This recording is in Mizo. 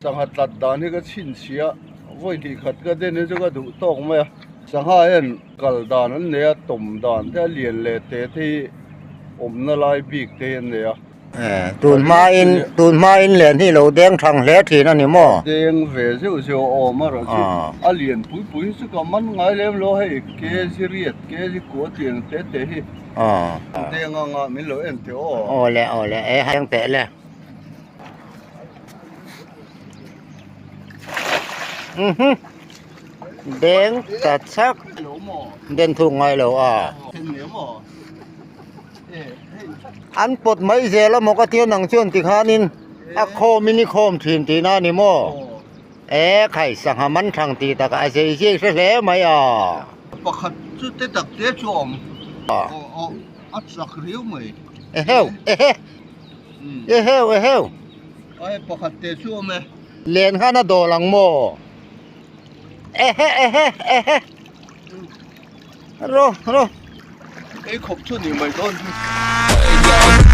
Sangha tlat dan hi ka chhinchhiah vawi hnih khat ka den hi chu ka duh tawk mai a sangha hian kal dan an nei a tawm dan te a lian leh te te hi awmna lai bik te hi an nei a. Tun hmain tun hmain len hi lo deng thang hle thin a ni maw? Deng ve zeuh zeuh a awm a rawh chu a lian pui pui hi chu ka man ngai lem lo hei kg riat kg kua tiang te te hi deng anga min lo en teh aw. Aw le aw le e heng teh le. Deng ta chak den thung ngai lo a. An pawt mai zel a maw ka tia nang chuan tikhanin a khawmin i khawm thin tihna a ni maw? E khai sangha man thang tih takah a zei zui hre hle mai a. Pakhat chu te tak te chu a awm. A chak riau mai. Eheu ehe. Eheu eheu. Ai pakhat te chu awm e. Len khan a dawl ang maw? Ehe ehe ehe. Ro ro. Ei khawp chu ni mai dawn hi.